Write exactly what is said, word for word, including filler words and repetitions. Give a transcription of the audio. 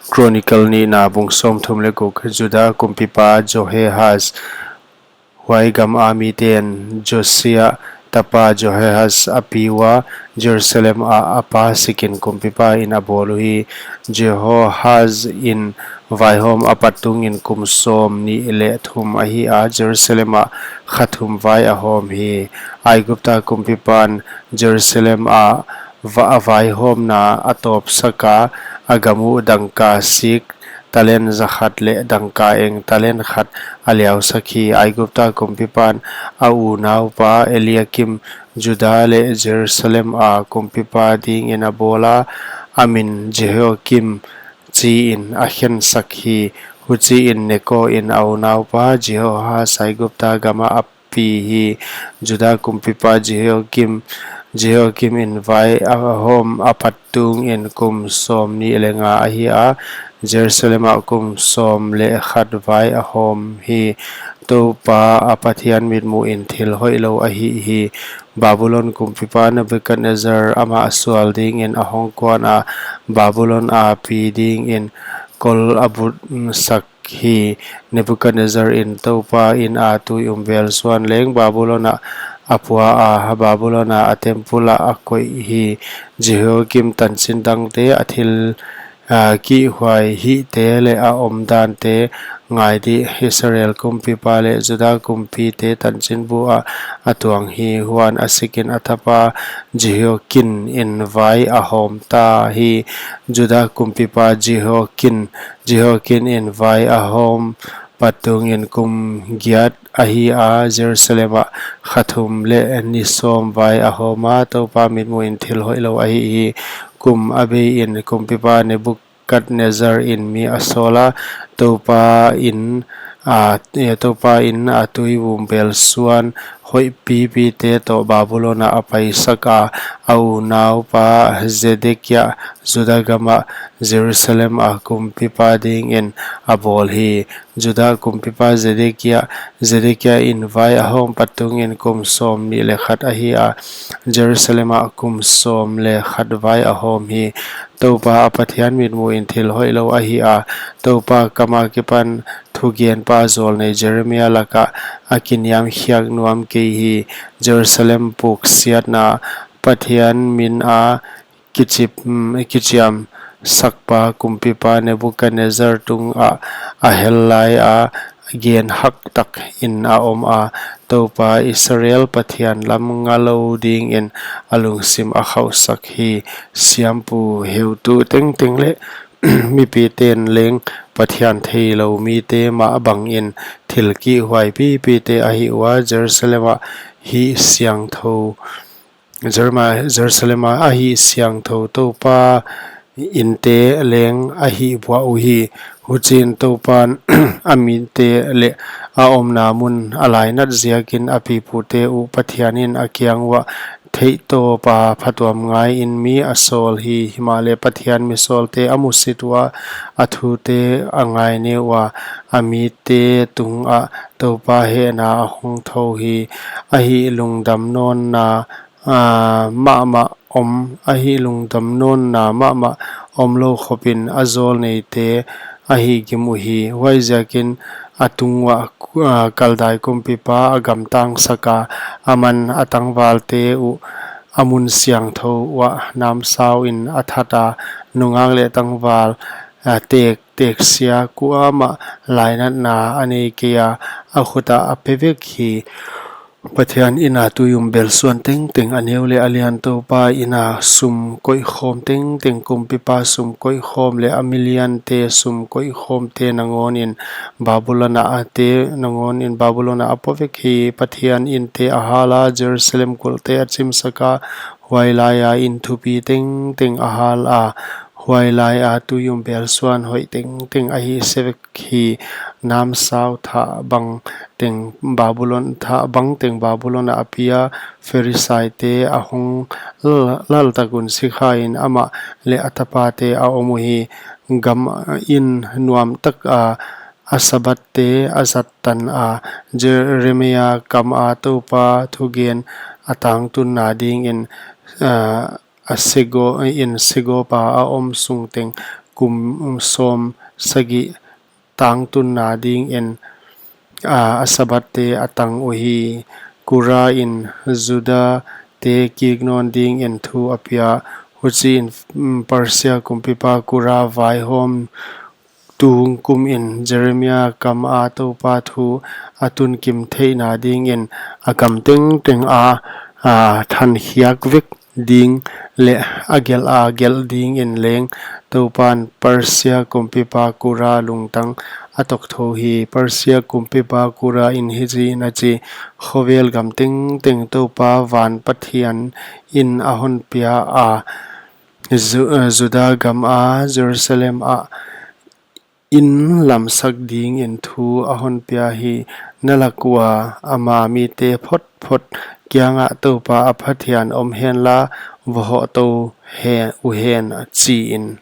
Chronicle nihna bung sawmthum leh guk. Juda kumpipa Jehoahaz, huai gama miten Josia tapa Jehoahaz a pi ua, Jerusalem ah a pa sikin kumpipa in a bawl uhi. Jehoahaz in vaihawm a pat tungin kum sawmnih leh thum ahi a, Jerusalem ah kha thum vai a hawm hi. Aigupta kumpipan Jerusalem ah va-, a vaihawmna a tawpsaka, a gam uh dangka sik talent za khat leh dangka eng talent khat a liausak hi. Aigupta kumpipan a unaupa Eliakim, Juda leh Jerusalem a kumpipa dingin a bawla, a min Jehoiakim chiin a khensak hi. Huchiin Neko in a unaupa Jehoahaz Aigupta gama a pi hi. Juda kumpipa Jehoiakim, Jehoiakim in vai a hawm a pat tungin kum sawmnih leh nga ahi a, Jerusalem ah kum sawm leh khat vai a hawm hi. Toupa a Pathian mitmuhin thil hoihlou a hih hi. Babulon kumpipa Nebukadnezzar amah sual dingin a hong kuana, Babulon a pi dingin kol a butsak hi. Nebukadnezzar in Toupa inn a tui um belsuan leng Babulon ah a pua a, Babulon a a temple ah a koih hi. Jehoiakim tanchin dangte a thil, a, kihhuai hihte leh a omdante ngai dih, Israel kumpipa leh Juda kumpite tanchinbu ah a tuang hi. Huan a sikin a tapa Jehoiakin in vai a hawm ta hi. Juda kumpipa Jehoiakin, Jehoiakin in vai a hawm pat tungin kum giat ahi a, Jerusalem ah kha thum leh ni sawm vai a hawm a, Toupa mitmuhin thil hoihlou a hih hi. Kum a beiin kumpipa Nebukadnezzar in mi a sawla, Toupa in, a, e, Toupa in a tui um belsuan hoih pipite toh Babulon ah a paisaka, a unaupa Zedekia Juda gama Jerusalem a kumpipa dingin a bawl hi. Juda kumpipa Zedekia, Zedekia in vai a hawm pat tungin kum sawmnih leh khat ahi a, Jerusalem ah kum sawm leh khat vai a hawm hi. Toupa a Pathian mitmuhin thil hoihlou a hih a, Toupa kam akipan thugenpa zawlnei Jeremia laka a kiniamkhiak nuam kei hi. Jerusalem puksiatna Pathian min a kichip, mm, kichiamsakpa kumpipa Nebukadnezzar tungah a hel laia, gen hak takin a om a, Toupa Israel Pathian lam ngalou dingin a lungsim a khauhsak hi. Siampu, heutu tengteng leh mipiten leng Pathian theilou mite mah bangin thil kihhuai pipite a hih ua, Jerusalem ah hih siangthou Jerema-, Jerusalem a a hih siangthou Toupa inte leng a hih buah uhi. Huchiin Toupan a mite leh a omna mun a lainat ziakin a pipute uh Pathian in a kiang uah theihtawpa phatuam ngaiin mi a sawl hi. Himahleh Pathian misawlte a musit ua, a thute a ngaineu ua, a mite tungah Toupa hehna a hong thou hi. A hih lungdam nawnna, aa, mahmah om, a hih lungdam nawnna mahmah omlou khopin a zawlneite a hihgim uhi. Huaiziakin a tung uah, aa, Kaldai kumpipa a gamtang saka, aman a tangvalte uh a mun siangthou uah namsauin a thata, nungak leh tangval, aa, tek, teksia kuamah lainatna a nei keia, a khutah a pe vek hi. Pathian inn a tui um belsuan tengteng, a neu leh a lian Toupa inn a sum koihkhawm tengteng, kumpipa sum koihkhawm leh a miliante sum koihkhawmte nangawnin Babulon ah a te, nangawnin Babulon ah a po vek hi. Pathian inte a hala, Jerusalem kulhte a chimsaka, huai laia inn thupi tengteng a hala, huai laia tui um belsuan hoih tengteng a hihse vek hi. Namsau thah bangteng Babulon, thah bangteng Babulon ah a pia, Pharisaite a hong lal-, laltak un sikhain amah leh a tapate a om uhi. Gam in nuamtaka a Sabbathte a zat tana, Jeremia kama Toupa thugen a tangtunna dingin, aa, a sego, in segopa a om sung teng kum sawmsagih tangtunna dingin a Sabbath-te a tang uhi. Kurain Juda-te kik nawn dingin thu a pia. Huchiin Persia kumpipa Kura vaihawm tung kumin Jeremia kama Toupa thu a tunkim theihna dingin a kam tengtenga thankhiak vek ding leh a gelha gelh dingin leng Toupan Persia kumpipa Kura lungtang a tokthou hi. Persia kumpipa Kurain hichiin a chi: Khovel gam tengteng Toupa van Pathianin a honpiaa, Juda gama Jerusalem ah inn lamsak dingin thu a honpia hi. Na lak ua ama mite photphot kiangah Toupa a Pathian om henla, vahoh tou uhen, chiin.